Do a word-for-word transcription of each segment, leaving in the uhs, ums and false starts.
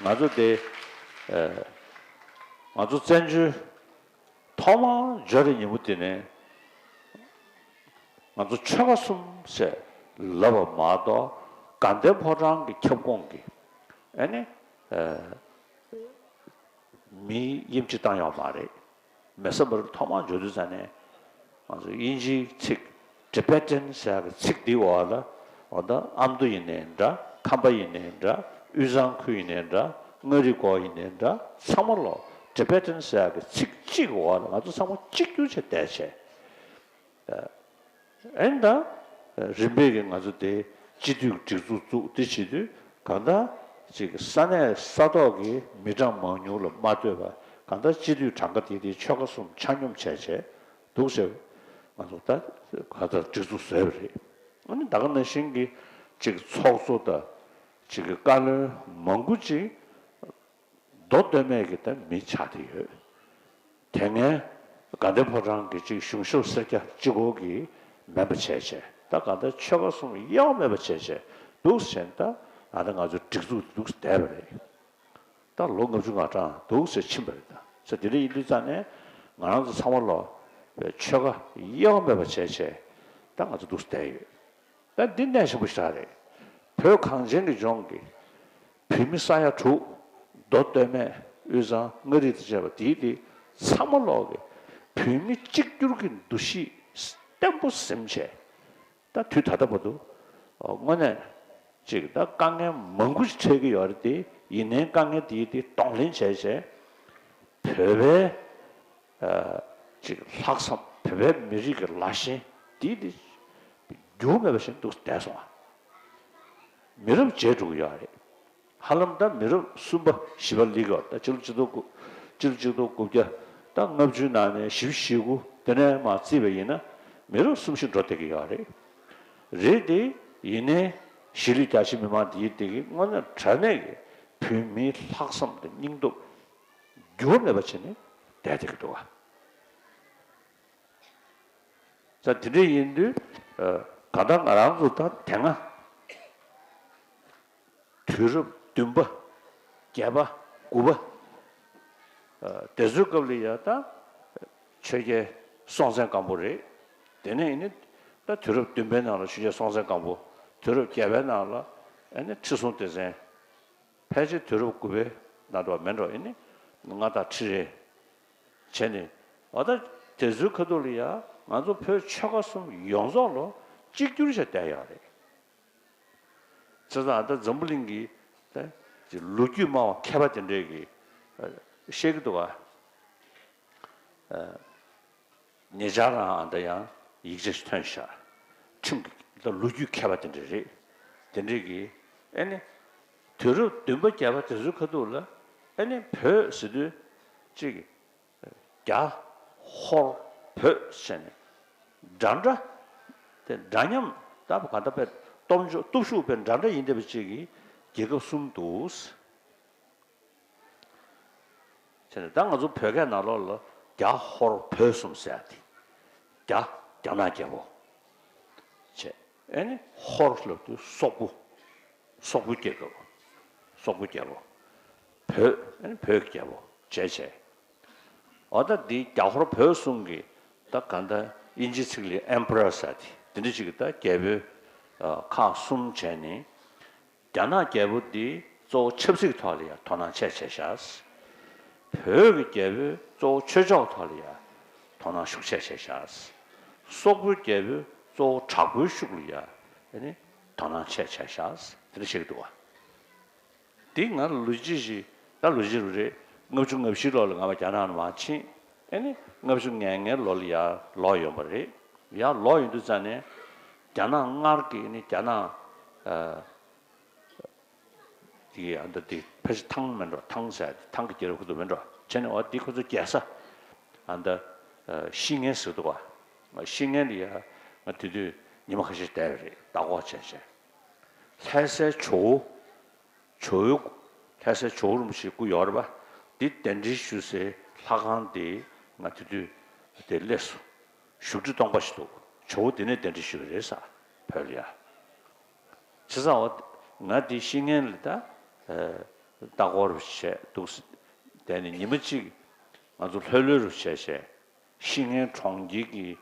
ང་ཚོ་དེ་ཨ་ང་ཚོ་བཙན་བྱོལ་ཐོག་མར་འབྱོར་བའི་ཉིན་མོ་དེ་ནས་ང་ཚོ་ཆོལ་ཁ་གསུམ་ཟེར་ལབ་པ་མ་གཏོགས་དགའ་ལྡན་ཕོ་བྲང་གི་ཁྱབ་ཁོངས་ཀྱི་ཨ་ནི་ཨ་མི་དབྱིན་ཇི་བཏང་ཡོད་མ་རེད། མེ་ས་མུ་རུབ་ཐོག་མར་འབྱོར་དུས་ཙ་ནས་ང་ཚོ་དབྱིན་ཇིའི་ཚིག Tibetan ཟེར་ཡག་གི་ཚིག་འདིའི་འོག་ལ་འོ་ད་ཨ་མདོ་ཡིན་ནའི་འདྲ། ཁམས་པ་ཡིན་ནའི་འདྲ། དབུས་གཙང་ཁུལ་ཡིན་ནའི་འདྲ། མངའ་རིས་སྐོར་ཡིན་ནའི་འདྲ། ཚང་མ་ལོ་Tibetan ཟེར་ཡག་གི་ཚིག་གཅིག་གི་འོག་ལ་ང་ཚོ་ཚང་མ་གཅིག་གྱུར་བྱས་བསྡད་བྱས། ཨེ་ད་རིམ་པས་ཀྱིས་ང་ཚོ་དེ་སྤྱི་འཐུས་སྒྲིག་འཛུགས་བཙུགས་དེ་བྱེད་དུས་གང་ལྟར་ཅིག་ས་གནས་ས་ཐོག་གི་མི་གྲངས་མང་ཉུང་ལ་མ་ལྟོས་པར་གང་ལྟར་སྤྱི་འཐུས་གྲངས་ཀ་དེ་དེ་ཆོལ་ཁ་གསུམ་ཆ་སྙོམས་བྱས་བྱས་འདུག་ཟེར་ང་ཚོ་ད་གང་ལྟར་སྒྲིག་འཛུགས་བཟོས་པ་རེད། ཨ་ནི་ད་ག་ནང་བཞིན་གྱི་ཅིག་ཚོགས་གཙོ་དང་ཅིག་བཀའ་བློན་མང་པོ་ཅིག་མདོ་སྟོད་སྨད་ཀྱི་ད་མི་ཆགས་བསྡད་ཡོད། དེ་སྔའི་དགའ་ལྡན་ཕོ་བྲང་གི་ཅིག་གཞུང་ཞབས་སེར་སྐྱ་གཅིག་པོ་གིས་མེད་པ་བྱས་བྱས་ད་གང་ལྟར་ཆོལ་ཁ་གསུམ་གཡོ་བ་མེད་པ་བྱས་བྱས་འདུག་ཟེར་ད་ཨ་ནི་ང་ཚོ་སྒྲིག་འཛུགས་འདུག་བསྡད་པ་རེད། ད་ལོ་ལྔ་བཅུ་ང་གྲངས་འདུག་ཟེར་ཕྱིན་པ་རེད། ད་ཟེར་དེ་འདྲ་ཡིན་དུས་ཙང་ནས་ང་རང་ཚོ་ཚང་མ་ལོ་ཆོལ་ཁ་གཡོ་བ་མེད་པ་བྱས་བྱས་ད་ང་ཚོ་འདུག་བསྡད་ཡོད། ད་འདི་གནད་ཆེན་པོ་ཞིག་རེད། བོད་གངས་ཅན་གྱི་ལྗོངས་ཀྱི་བོད་མི་ས་ཡ་དྲུག་མདོ་སྟོད་སྨད་དབུས་གཙང་མངའ་རིས་དང་བཅས་པ་དེའི་དེ་ཚང་མ་ལོག་གི་བོད་མི་གཅིག་གྱུར་གྱི་འདུ་ཤེས་བརྟན་པོ་ཟིན་བྱས། ད་དུས་ད་ལྟ་བར་དུ་དངོས་གནས་ཅིག་ད་དཀའ་ངལ་མང་པོ་ཞིག་འཕྲད་ཀྱི་ཡོད་རེད་དེ། ཡིན་ནའི་དཀའ་ངལ་དེའི་དེ་གདོང་ལེན་བྱས་བྱས་བོད་པའི་ཅིག་ལྷག་བསམ། བོད་པའི་མི་རིགས་ཀྱི་ལ་ཞེན་འདི་འདི་འགྱུར་མེད་པ་བཞིན་དུ་བསྡད་སོང་བ། མི་རབས་བརྗེ་འགྲོ་གི་ཡོད་རེད། ཧ་ལམ་ད་མི་རབས་གསུམ་པ་བཞི་པ་སླེབས་ཡོད། ད་ཕྱི་ལོ་ཆིག་སྟོང་དགུ་ཕྱི་ལོ་ཆིག་སྟོང་དགུ་བརྒྱ་ད་ལྔ་བཅུའི་ནང་ནས་བཞི་བཅུ་ཞེ་དགུ་དེ་ནས་མར་བརྩིས་པ་ཡིན་ན་མི་རབས་གསུམ་བཞི་འགྲོ་བསྡད་ཀྱི་ཡོད་རེད། རེད་དེ་ཡིན་ནའི་གཞིས་ལུས་རྒྱ་ཆེ་མི་མང་འདིའི་སྟེང་གི་དངོས་གནས་དྲང་གནས་ཀྱི་བོད་མིའི་ལྷག་བསམ་དང་སྙིང་སྟོབས་འགྱུར་བ་མེད་པ་བྱས་ནས་བསྡད་བསྡད་ཀྱི་འདུག་ག་ས་དེ་འདྲ་ཡིན་དུས་གང་ལྟར་ང་རང་ཚོ་ད་དེ་སྔ་དུས་རབས་བདུན་པ་བརྒྱད་པ་དགུ་པ་དེ་ཚོའི་སྐབས་ལ་ཡ་ད་ཆོས་རྒྱལ་སྲོང་བཙན་སྒམ་པོ་རེད། དེ་ནས་ཡིན་ནི་ད་དུས་རབས་བདུན་པའི་ནང་ལ་ཆོས་རྒྱལ་སྲོང་བཙན་སྒམ་པོ། དུས་རབས་བརྒྱད་པའི་ནང་ལ་ཨ་ནི་ཁྲི་སྲོང་ལྡེ་བཙན། ཕལ་ཆེར་དུས་རབས་དགུ་པའི་ནང་དུ་མེད་འགྲོ། ཨ་ནི་མངའ་བདག་ཁྲི་རལ་བྱས་ནས་འོ་ད་དེ་ཚོའི་ཁ་ཐུག་ལ་ཡ་ང་ཚོ་བོད་ཆོལ་ཁ་གསུམ་ཡོངས་རྫོགས་ལོ་གཅིག་གྱུར་བྱས་བསྡད་ཡོད་རེད། བྱས་ཙང་ད་འཛམ་བུ་གླིང་གི་ད་ལོ་རྒྱུས་སྨྲ་བ་མཁས་པ་དེ་འདྲས་ཀྱིས་བཤད་ཀྱི་འདུག་ག་ཉེ་ཆར་རང་ཨ་ད་ཡང་ཡིག་ཆ་ཞིག་ཐོན་ཤག་ཁྲིམས་ཀྱི་ད་ལོ་རྒྱུས་མཁས་པ་དེ་འདྲ་རེད། དེ་འདྲས་ཀྱིས་ཨ་ནི་དུས་རབས་བདུན་པ་བརྒྱད་པ་དེ་ཚོའི་ཁ་ཐུག་ལ་ཨ་ནི་བོད་ཟེར་དུས་གཅིག་རྒྱ་ཧོར་བོད་ཟེར་ནས་འདྲ་འདྲ་དེ་འདྲ་མཉམ་ད་ག་ད་པའི་སྟོབས་འབྱོར་སྟོབས་ཤུགས་པའི་འདྲ་འདྲ་ཡིན་བསྡད་པ་ཅིག་གི་རྒྱལ་ཁབ་གསུམ་འདུག་བྱས་ནས་ད་ང་ཚོ་བོད་སྐད་ནང་ལོགས་ལ་རྒྱ་ཧོར་བོད་གསུམ་ཟེར་ཡ་དེ། རྒྱ་རྒྱ་ནག་རྒྱལ་པོ་བྱས། ཨེ་ནི་ཧོར་ལབ་དུས་སོག་པོ། སོག་པོའི་རྒྱལ་ཁབ། སོག་པོའི་རྒྱལ་པོ། བོད་ཨེ་ནི་བོད་ཀྱི་རྒྱལ་པོ་བྱས་བྱས། འོ་ད་འདི་རྒྱ་ཧོར་བོད་གསུམ་གྱི་ད་གང་ལྟར་དབྱིན་ཇིའི་ཚིག་ལ་Emperor ཟེར་ཡ་དེ་དེ་འདྲ་ཅིག་གི་ད་རྒྱལ་པོའི་ཁག་གསུམ་བྱས་ནས། རྒྱ་ནག་རྒྱལ་པོ་འདི་གཙོ་བོ་ཆབ་སྲིད་ཐོག་ལ་ཡང་དོ་སྣང་ཆེ་བྱས་ཤག་བོད་ཀྱི་རྒྱལ་པོས་གཙོ་བོ་ཆོས་ཕྱོགས་ཐོག་ལ་ཡང་དོ་སྣང་ཤུགས་ཆེ་བྱས་ཤག་སོག་པོའི་རྒྱལ་པོས་གཙོ་བོ་དྲག་པོའི་ཤུགས་ལ་ཡང་ཨ་ནི་དོ་སྣང་ཆེ་བྱས་ཤག་དེ་འདྲ་བཤད་ཀྱི་འདུག་བ། འདི་ང་ལོ་རྒྱུས་ཤིག་ད་ལོ་རྒྱུས་རེད། ལྔ་བཅུ་ང་བཞི་ལོ་ལ་ང་རྒྱ་ནག་ནང་མར་ཕྱིན། ཨ་ནི་ལྔ་བཅུ་ང་ལྔའི་ལོ་ལ་ཡར་ལོག་ཡོང་བ་རེད། ཡར་ལོག་ཡོང་དུས་ཙང་ནས་རྒྱ་ནག་སྔར་གྱི་ཨ་ནི་རྒྱ་ནག་ཨ། དེ་ཨ་ད་དེ་ཕལ་ཆེར་ཐང་མིན་འགྲོ། ཐང་ཟེར་ཡ་དེ་ཐང་གི་རྒྱལ་རབས་ཁུལ་དུ་མིན་འགྲོ། བྱས་ནས་འོ་དེ་ཁོ་ཚོ་རྒྱལ་ས་ཨ་ད་ཨ་ཤི་ངན་ཟེར་འདུག་ག་ཤི་ངན་ལ་ཡ་ང་དེ་དུས་ཉི་མ་ཁ་ཤས་བསྡད་པ་རེད། བདག་འགོག་བྱས་བྱས། ལྷ་སའི་ཇོ་བོ། ཇོ་བོའི་སྐུ། ལྷ་སའི་ཇོ་བོ་རིན་པོ་ཆེའི་སྐུ་ཡོད་རེད་པ། འདི་གདན་འདྲེན་ཞུ་སའི་ལྷ་ཁང་དེ་ང་དེ་དུས་དེ་སླེབས་སོང་། བཞུགས་ཁྲི་སྟོང་པ་ཞིག་འདུག་ཇོ་བོ་དེ་ནས་གདན་འདྲེན་ཞུས་པ་རེད་ས། བོད་ལ་ཡ། བྱས་ཙང་འོ་ང་དེ་ཤི་ངན་ལ་ད་ཨ་ ལྟ་སྐོར་བྱས་འདུག་དེ་ནི་ཉི་མ་གཅིག་ང་ཚོ་ལྷོད་ལྷོད་རུ་བྱས་བྱས་ཤི་ངན་གྲོང་ཁྱེར་གྱི་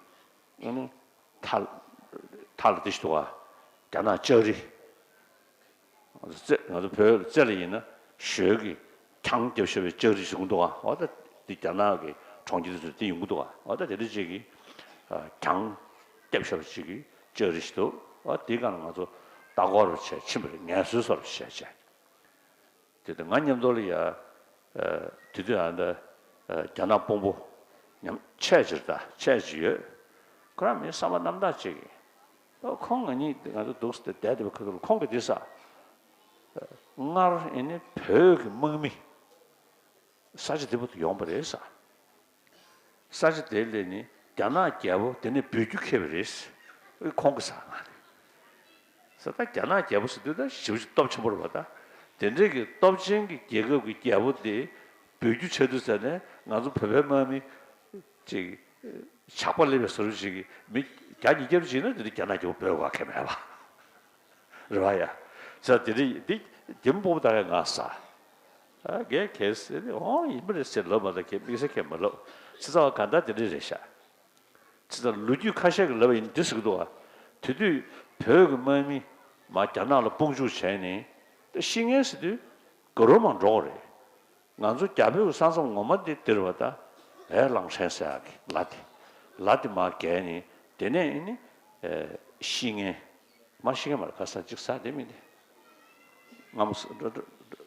ཨ་ནི་མཐའ་མཐའ་ལ་དེ་ཞིག་འདུག་ག་རྒྱ་ནག་ལྕགས་རི། རྩེ་ང་ཚོ་བོད་རྩེ་ལ་ཡིན་ན་ཞོལ་གྱི་གྱང་རྒྱབ་ཤོར་བའི་ལྕགས་རི་ཞིག་འདུག་ག་འོ་ད་འདི་རྒྱ་ནག་གི་གྲོང་ཁྱེར་དེ་ཚོ་དེ་ཡོང་གི་འདུག་ག་འོ་ད་དེ་འདྲ་ཅིག་གི་གྱང་རྒྱབ་ཤོར་བ་ཅིག་གི་ལྕགས་རི་ཞིག་འདུག་འོ་དེའི་སྒང་ལ་ང་ཚོ་ལྟ་སྐོར་བྱས་ཕྱིན་པ་རེད། ངལ་གསོའི་སོར་བྱས་བྱས། དེ་དུས་ང་མཉམ་དུ་ལ་ཡ། དེ་དུས་ཨ་ད་རྒྱ་ནག་དཔོན་པོ་མཉམ་ཆས་ཅིག་རེད་ད་ཆས་ཅིག་ཡོད། ཁོ་རང་མི་བསམ་པ་རྣམ་དག་ཅིག་གིས། ཨོ་ཁོང་ང་གཉིས་ང་ཚོ་འདུག་སེ་བསྡད་བསྡད་པའི་ཁ་ཐུག་ལ་ཁོང་གིས་འདི་ཟེར། སྔར་ཨེ་ནི་བོད་ཀྱི་དམག་མི་ས་ཆ་འདི་བར་དུ་ཡོང་པ་རེད་ཟེར། ས་ཆ་དེ་ལས་ནི་རྒྱ་ནག་རྒྱལ་པོ་དེ་ནས་བོད་རྒྱུད་ཁེལ་བ་རེད། ཨེ་ཁོང་གིས་ཟེར་ང་ནི། ཟེར་ད་རྒྱ་ནག་རྒྱལ་པོ་ཟེར་དུས་ད་ཞེ་པོ་ཅིག་སྟོབས་ཆེན་པོ་རེད་པ་ད། དེ་འདྲའི་གི་སྟོབས་ཆེན་གྱི་རྒྱལ་ཁབ་ཀྱི་རྒྱལ་པོ་དེ་བོད་རྒྱུད་ཆགས་དུས་ཟེར་ནས་ང་ཚོ་བོད་པའི་དམག་མི་ཅིག་ཇག་པ་སླེབས་པའི་བཟོ་འདྲ་ཅིག་གི་མི་བརྒྱ་ཉིས་བརྒྱ་རུ་ཅིག་ཡིན་ན་དེ་འདྲ་རྒྱ་ནག་རྒྱལ་པོ་བོད་སྒང་ཁེལ་མེད་པ། རེད་བ་ཡ། ས་དེ་རིང་འདི་རྒྱ་མི་སྤོབས་པོ་ད་ག་ང་ས། ཨ་རྒན་གལ་སྲིད་ཨོ་ཡིན་པ་རེད་ཟེར་ལབ་མ་ལབ་ཁྱེད་དམིགས་བསལ་ཁྱེད་མ་ལབ། ཕྱི་ཚ་བ་ག་འདྲ་དེ་འདྲ་རེད་ཤག་ཕྱི་ཚ་ལོ་རྒྱུས་ཁ་ཤས་ཀྱིས་ལབ་པ་ཡིན་འདི་ཟེར་གི་འདུག་བ། དེ་དུས་བོད་ཀྱི་དམག་མི་མ་རྒྱ་ནག་ལ་དཔུང་འཇུག་བྱས་ནས་ད་ཤི་ངན་ཟེར་དུས་དགའ་རབ་མར་འགྲོ་གི་རེད། ང་ཚོ་རྒྱ་བོད་ཀྱི་ས་མཚམས་ངོ་མ་འདི་འདིར་བ་ད་ཨེ་གླང་ཕྲན་ཟེར་ཡག་གི་ལ་དེ་ལ་དེ་མར་བརྒལ་ནས་དེ་ནས་ཨེ་ནི་ཨེ་ཤི་ངན། མ་ཤི་ངན་མ་རེད་ཁ་ས་གཅིག་ས་དེ་མིན་ཏེ། ང་མོ་ས་འགྲོ་འགྲོ་འགྲོ་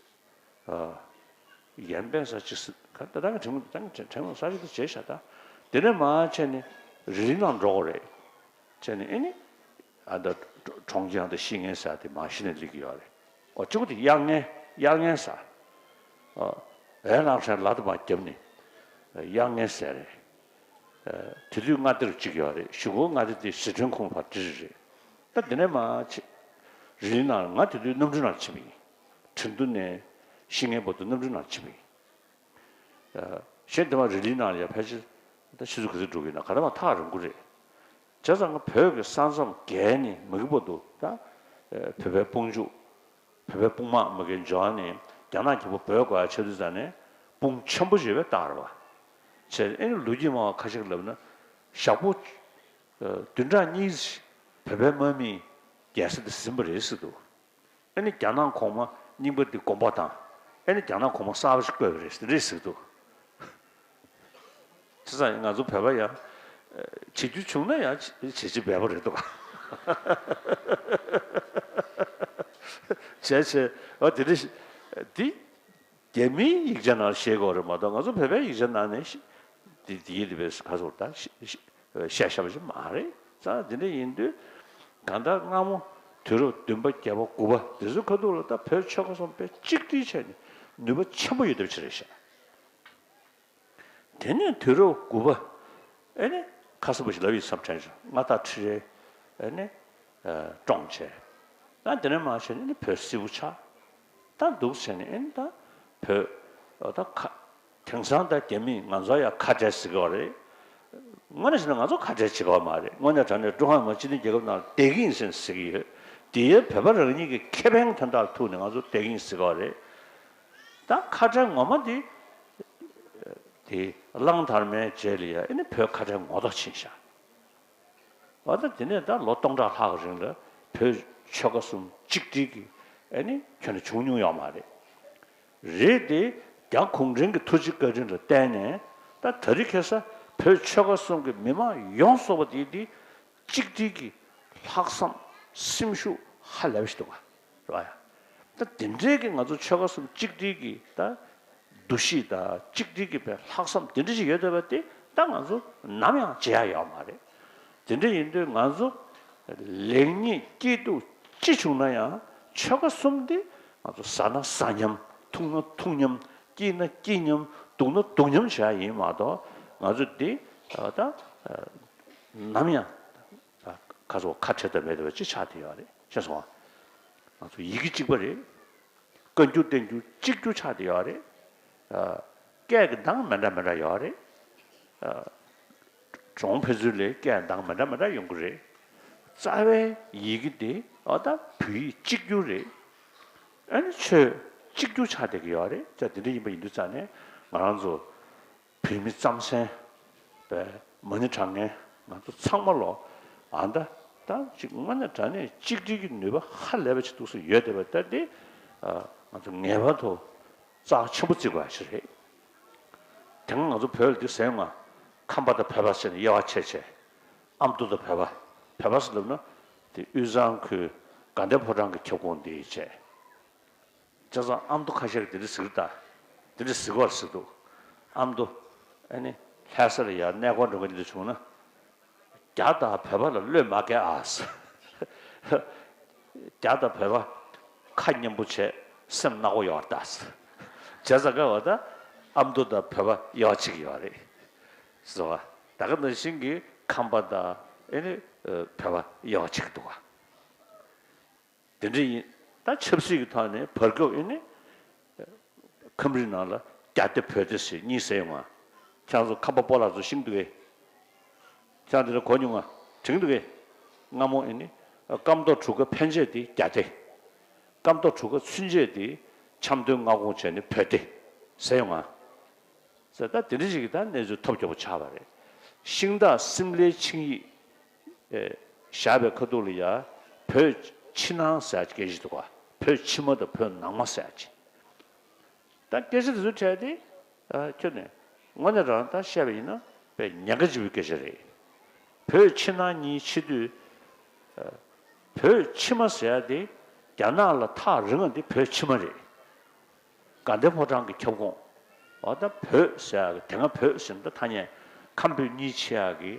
ཨ་ཡན་པན་ས་གཅིག་ས་ཁ་ད་ད་ག་དྲན་གོ་ད་ག་དྲན་གོ་ས་གཅིག་ཏུ་བྱས་ཤག་ད་དེ་ནས་མར་བྱས་ནས་རི་ལི་ནང་འགྲོ་གི་རེད། བྱས་ནས་ཨེ་ནི། ཨ་ད་གྲོང་ཁྱེར་དང་ཤི་ངན་ཟེར་དེ་མ་གཞི་ནས་སླེབས་ཀྱི་ཡོད་རེད། ཨོ་གཅིག་པོ་དེ་གཡར་ངན་གཡར་ངན་ཟེར། ཨོ་ཨེ་གླང་ཕྲན་ལ་དུ་མ་བརྒྱབ་ནས་གཡར་ངན་ཟེར་རེད། དེ་དུས་མངའ་སྡེ་རུ་གཅིག་ཡོད་རེད། གཞུག་གུ་མངའ་སྡེ་དེ་ཟི་ཁྲོན་ཁོངས་ཕར་འདྲེས་རེད། ད་དེ་ནས་མ་ཕྱི་རི་ལི་ནང་ང་དེ་དུས་གནམ་གྲུ་ནང་ཕྱིན་པ་ཡིན། ཁྲིན་ཏུ་ནས་ཤི་ངན་བར་དུ་གནམ་གྲུ་ནང་ཕྱིན་པ་ཡིན། གཞན་དེ་མ་རི་ལི་ནང་ལ་ཡང་ཕལ་ཆེར་ད་ཆུ་ཚོད་ག་ཚོད་འགྲོ་གི་ཡིན་ན་ག་ད་མ་ཐག་རིང་པོ་རེད། བྱས་ཙང་ང་བོད་ཀྱི་ས་མཚམས་བརྒལ་ནས་མ་གི་བར་དུ་ད་བོད་པའི་དཔུང་འཇུག་བོད་པའི་དཔུང་དམག་མ་གི་འབྱོར་ནས་རྒྱ་ནག་གི་བོད་སྒོ་ཆགས་དུས་ཙང་ནས་དཔུང་ཆེན་པོ་བྱས་པའི་རྟགས་རེད་བ། བྱས་ཨེ་ནི་ལོ་རྒྱུས་སྨྲ་བ་ཁ་ཤས་ལབ་ན་ཞག་པོ་བདུན་ཕྲག་གཉིས་བོད་པའི་དམག་མིས་རྒྱལ་ས་དེ་ཟིན་པ་རེད་ཟེར་འདུག་ཨ་ནི་རྒྱ་ནག་གོང་མ་རྙིང་པ་འདི་དགོངས་པ་དང་། ཨ་ནི་རྒྱ་ནག་གོང་མ་གསར་པ་ཞིག་བསྐོས་པ་རེད་རེད་ཟེར་འདུག་བྱས་ཙང་ང་ཚོ་བོད་པ་ཡང་བྱེད་རྒྱུ་བྱུང་ན་ཡང་བྱེད་བྱེད་བྱེད་འབད་པ་རེད་འདུག་བྱས་བྱས་ཨ་དེ་འདྲ་ཞིག་འདི་རྒྱ་མིའི་ཡིག་ཆ་ནང་བཤད་དགོས་རེད་མ་གཏོགས་ང་ཚོ་བོད་པའི་ཡིག་ཆ་ནང་ནས་འདི་འདི་ཡིན་རེད་པས་ག་ཚོད་ད་བཤད་བཤད་བཤད་པ་ཞིག་མ་རེད། ཙང་དེ་འདྲ་ཡིན་དུས་གང་ལྟར་སྔ་མོ་དུས་རབས་བདུན་པ་བརྒྱད་པ་དགུ་པ་དེ་ཚོའི་ཁ་ཐུག་ལ་ད་བོད་ཆོལ་ཁ་གསུམ་དཔེ་གཅིག་སྒྲིལ་བྱས་ནས་ནུས་པ་ཆེན་པོ་ཡོད་བསྡད་པ་ཅིག་རེད་ཤག་དེ་ནས་དུས་རབས་དགུ་པ་ཨེ་ནི་ཁ་སང་བ་ཞིག་ལབ་ཡོད་བསམ་དྲན་བྱུང་། མངའ་བདག་ཁྲི་རལ་ཨེ་ནི་བཀྲོངས་བྱས། ད་དེ་ནས་མར་བྱས་ནས་ཨེ་ནི་བོད་སིལ་བུ་ཆགས། ད་འདུག་བྱས་ནས་ཨེ་ནི་ད་བོད་ད་ཁ། དེང་སང་ད་རྒྱ་མིས་ང་ཚོ་ཡང་ཁ་བྲལ་ཟེར་གི་བ་རེད། དངོས་གནས་བྱས་ན་ང་ཚོ་ཁ་བྲལ་བྱེད་གི་བ་མ་རེད། དངོས་གནས་དྲང་གནས་ཀྲུང་ཧྭ་མི་དམངས་སྤྱི་མཐུན་རྒྱལ་ཁབ་ནང་བསྡད་ཀྱི་ཡིན་ཟེར་ཟེར་གི་ཡོད། དེ་ཡང་བོད་པ་རང་ཉིད་ཀྱི་ཁེ་ཕན་དོན་དག་ལ་ཐུག་ནས་ང་ཚོ་བསྡད་ཀྱི་ཡིན་ཟེར་གི་བ་རེད། ད་ཁ་བྲལ་ངོ་མ་འདི་དེ་གླང་དར་མའི་རྗེས་ལ་ཡང་ཨེ་ནི་བོད་ཁ་བྲལ་ངོ་ཐོག་ཕྱིན་ཤག་འོ་ད་དེ་ནས་ད་ལོ་སྟོང་ཕྲག་ལྷག་གི་རིང་ལ་བོད་ཆོལ་ཁ་གསུམ་གཅིག་སྒྲིལ་གྱི་ཨེ་ནི་ཁྱོན་ནས་བྱུང་མྱོང་ཡོད་མ་རེད། རེད་དེ་རྒྱ་གུང་ཁྲན་གྱི་ཐུགས་རྗེ་བཀའ་དྲིན་ལ་བརྟེན་ནས་ད་ད་རེས་ཁ་སང་བོད་ཆོལ་ཁ་གསུམ་གྱི་མི་མང་ཡོངས་རྫོགས་པ་དེ་དེ་གཅིག་སྒྲིལ་གྱི་ལྷག་བསམ་སེམས་ཤུགས་ཧ་ལས་པ་ཞིག་འདུག་ག་རེད་བ་ཡ། ད་དེ་འདྲའི་གི་ང་ཚོ་ཆོལ་ཁ་གསུམ་གཅིག་སྒྲིལ་གྱི་ད་འདུ་ཤེས་དང་གཅིག་སྒྲིལ་གྱི་བའི་ལྷག་བསམ་དེ་འདྲ་ཞིག་ཡོད་བསྡད་པ་དེ་ད་ང་ཚོ་ནམ་ཡང་བརྗེད་ཡ་ཡོད་མ་རེད། དེ་འདྲ་ཡིན་དུས་ང་ཚོ་ལེགས་ཉེས་སྐྱིད་སྡུག་ཅི་བྱུང་ན་ཡང་ཆོལ་ཁ་གསུམ་དེ་ང་ཚོ་ཟ་ན་ཟ་མཉམ་འཐུང་ན་འཐུང་མཉམ་སྐྱིད་ན་སྐྱིད་མཉམ་སྡུག་ན་སྡུག་མཉམ་བྱེད་ཡ་ཡིན་མ་གཏོགས་ང་ཚོ་འདི་ད་ནམ་ཡང་ཁ་ཚོ་ཁ་བྲལ་ཐབས་མེད་པ་ཅིག་ཆགས་བསྡད་ཡོད་རེད། ཤེས་སོང་ང་། ང་ཚོ་ཡི་གེ་གཅིག་པ་རེད། བཀའ་འགྱུར་བསྟན་འགྱུར་གཅིག་གྱུར་ཆགས་བསྡད་ཡོད་རེད། ཨ། སྐད་ཀྱི་གདངས་མི་འདྲ་མི་འདྲ་ཡོད་རེད། ཨ། གྲོང་ཕན་ཚུན་ལས་སྐད་གདངས་མི་འདྲ་མི་འདྲ་ཡོང་གི་རེད། རྩ་བའི་ཡི་གེ་དེ་ཨ་ད་བོད་ཡིག་གཅིག་གྱུར་རེད། ཨ་ནི་ཆོས་ གཅིག་གྱུར་ཆགས་བསྡད་ཀྱི་ཡོད་རེད། ད་དེ་འདྲ་ཡིན་པ་ཡིན་དུས་ཙང་ནས་ང་རང་ཚོ་བོད་མི་རྩམ་ཟན་པའི་མ་ཎི་བགྲང་མཁན་ང་ཚོ་ཚང་མ་ལོ། ཨ་ད་ད་ཅིག་དངོས་གནས་དྲང་གནས་གཅིག་སྒྲིལ་གྱི་ནུས་པ་ཧ་ལས་པ་ཅིག་འདུག་སེ་ཡོད་བསྡད་པ། ད་དེ་ང་ཚོ་ངེས་པར་དུ་རྩ་ཆེན་པོ་བརྩི་དགོས་ཡ་ཞིག་རེད། དེ་སྔ་ང་ཚོ་བོད་ལ་འདི་ཟེར་ཡོང་ང་། ཁམས་པ་དང་བོད་པ་ཟེར་ནས་དབྱེ་བ་ཕྱེ་བྱས། ཨ་མདོ་དང་བོད་པ། བོད་པ་ཟེར་ལབ་ན་དེ་དབུས་གཙང་ཁུལ་དགའ་ལྡན་ཕོ་བྲང་གི་ཁྱབ་ཁོངས་འདི་བྱས། བྱས་ཙང་ཨ་མདོ་ཁ་ཤས་ཀྱིས་དེ་འདྲ་ཟེར་གི་ད། དེ་འདྲ་ཟེར་གི་བར་ཟེར་འདུག་ཨ་མདོ་ཨ་ནི་ལྷ་ས་ལ་ཡར་གནས་སྐོར་འགྲོ་མཁན་འདི་འདྲ་བྱུང་ན། རྒྱ་དང་བོད་པ་ལ་བློས་མ་འགེལ་ཨ། རྒྱ་དང་བོད་པ་ཁ་མཉམ་པོ་བྱས་སེམས་ནག་པོ་ཡོད་རེད་ད། བྱས་ཙང་ག་བ་ད་ཨ་མདོ་དང་བོད་པ་དབྱེ་བ་ཕྱེ་གི་ཡོད་རེད། ཟེར་བ། ད་ག་ནང་བཞིན་གྱི་ཁམས་པ་དང་ཨེ་ནི་བོད་པ་དབྱེ་བ་ཕྱེ་གི་འདུག་ག་དེ་འདྲ་ཡིན། ད་ཆབ་སྲིད་ཀྱི་ཐོག་ནས་བར་སྐབས་ཨེ་ནི་ཁམས་རིགས་ནང་ལ་རྒྱ་སྡེ་བོད་སྡེ་ཟེར་གཉིས་ཟེར་ཡོང་ང་། ཁྱེད་རང་ཚོ་ཁམས་པ་སྤོ་ལགས་ཚོ་ཤེས་ཀྱི་འདུག་གས། ཁྱེད་རང་འདི་ལ་གོ་མྱོང་ང་། དྲན་གྱི་འདུག་གས། སྔ་མོ་ཨེ་ནི་སྐམ་ཐོག་གྲུ་ཁ་ཕན་ཆད་དེ་རྒྱ་སྡེ། སྐམ་ཐོག་གྲུ་ཁ་ཚུན་ཆད་དེ་འཆམ་མཐུན་མངའ་ཁོངས་བྱས་ནས་བོད་སྡེ་ཟེར་ཡོང་ང་། ཟེར་ད་དེ་འདྲ་ཞིག་གི་ད་གནས་ཚུལ་ཐོབ་རྒྱག་པ་ཆགས་པ་རེད། ཤིང་སྟག་སིམ་ལའི་ཆིངས་ཡིག་ཨེ་བཞག་པའི་ཁ་ཐུག་ལ་ཡ་བོད་ཕྱི་ནང་ཟེར་ཡ་སྐད་ཆ་འདུག་ག་བོད་ཕྱི་མ་དང་བོད་ནང་མ་ཟེར་ཡ་ཅིག་ད་སྐད་ཆ་དེ་ཚོའི་གྲས་དེ་ཨ་ཁྱོན་ནས་དངོས་གནས་རང་ད་བཤད་པ་ཡིན་ན་དཔེ་ཉེན་ཁ་ཆེ་བའི་སྐད་ཆ་རེད། བོད་ཕྱི་ནང་གཉིས་ཕྱེ་དུས་ཨ་བོད་ཕྱི་མ་ཟེར་ཡ་དེ་རྒྱ་ནག་ལ་ཐག་རིང་བ་དེ་བོད་ཕྱི་མ་རེད། དགའ་ལྡན་ཕོ་བྲང་གི་ཁྱབ་ཁོངས། འོ་ད་བོད་ཟེར་ཡག་གི་དེ་སྔ་བོད་ཟེར་ན་ད་ཐ་སྙད་ཁམས་བོད་གཉིས་ཕྱེ་ཡག་གི་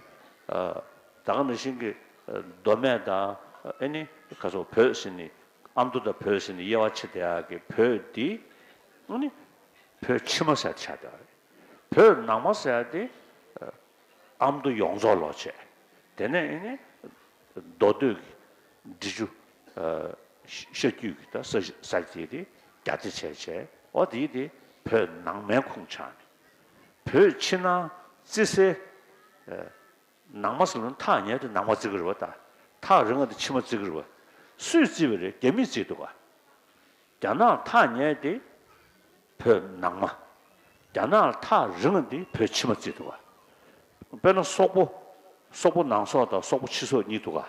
ཨ་ད་ག་ནང་བཞིན་གྱི་ཨ་མདོ་སྨད་དང་ཨ་ནི་ག་ཚོད་བོད་ཟེར་ནི་ཨ་མདོ་དང་བོད་ཟེར་ནི་དབྱེ་བ་ཕྱེ་བསྡད་ཡག་གི་བོད་འདི་ཨ་ནི་བོད་ཕྱི་མ་ཟེར་ཆགས་བསྡད་ཡག་རེད། བོད་ནང་མ་ཟེར་ཡག་དེ་ཨ་ཨ་མདོ་ཡོངས་རྫོགས་ལོག་བྱས། དེ་ནས་ཨ་ནི་མདོ་སྟོད་ཀྱི་འབྲི་ཆུ་ཨ་ཤ་རྒྱུད་ཀྱི་ད་ས་ས་དེ་དེ་རྒྱ་སྡེ་བྱས་བྱས། འོ་དེ་དེ་བོད་ནང་མའི་ཁོངས་ཆགས་ནས། བོད་ཕྱི་ནང་བརྩི་སའི་ཨ་ནང་མ་ཟེར་ན་ཐག་ཉེ་དེ་ནང་མ་བརྩི་གི་རེད་བ། ད་ཐག་རིང་བ་དེ་ཕྱི་མ་བརྩི་གི་རེད་བ། སུས་བརྩིས་པ་རེད། རྒྱ་མིས་བརྩིས་འདུག་ག་རྒྱ་ནག་ཐག་ཉེ་དེ་བོད་ནང་མ། རྒྱ་ནག་ཐག་རིང་བ་དེ་བོད་ཕྱི་མ་བརྩིས་འདུག་ག་དཔེར་ན་སོག་པོ། སོག་པོ་ནང་སོག་དང་སོག་པོ་ཕྱི་སོག་གཉིས་འདུག་ག་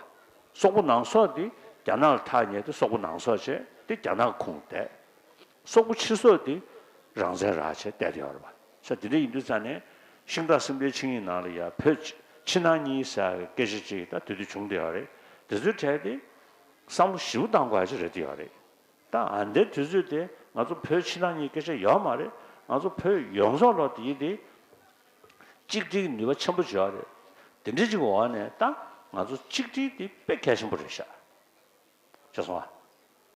སོག་པོ་ནང་སོག་དེ་རྒྱ་ནག་ལ་ཐག་ཉེ་དེ་སོག་པོ་ནང་སོག་བྱས་དེ་རྒྱ་ནག་གི་ཁོངས་བསྡད། སོག་པོ་ཕྱི་སོག་དེ་རང་བཙན་རག་བྱས་བསྡད་དེ་ཡོད་རེད་བ། ས་དེ་འདྲ་ཡིན་དུས་ཙང་ནས་ཤིང་སྟག་སིམ་ལའི་ཆིངས་ཡིག་ནང་ལ་ཡ་བོད་ཕྱི་ནང་གཉིས་ཟེར་སྐད་ཆ་ཅིག་ད་དེ་དུས་བྱུང་བསྡད་ཡོད་རེད། དེ་ཚོའི་གྲས་དེ་བསམ་བློ་ཞིབ་པོ་བཏང་དགོས་ཡ་ཅིག་རེད་བསྡད་ཡོད་རེད། ད་ཨ་འདའི་དུས་ཚོད་དེ་ང་ཚོ་བོད་ཕྱི་ནང་གཉིས་སྐད་ཆ་ཡོད་མ་རེད། ང་ཚོ་བོད་ཡོངས་རྫོགས་ལོ་དེ་ཡིན་དེ་གཅིག་སྒྲིལ་གྱི་ནུས་པ་ཆེན་པོ་ཅིག་ཡོད་རེད། དེ་འདྲའི་ཅིག་འོག་ནས་ད་ང་ཚོ་གཅིག་སྒྲིལ་དེ་དཔེ་གལ་ཆེན་པོ་རེད་ཤག་བྱས་སོང་ཨ།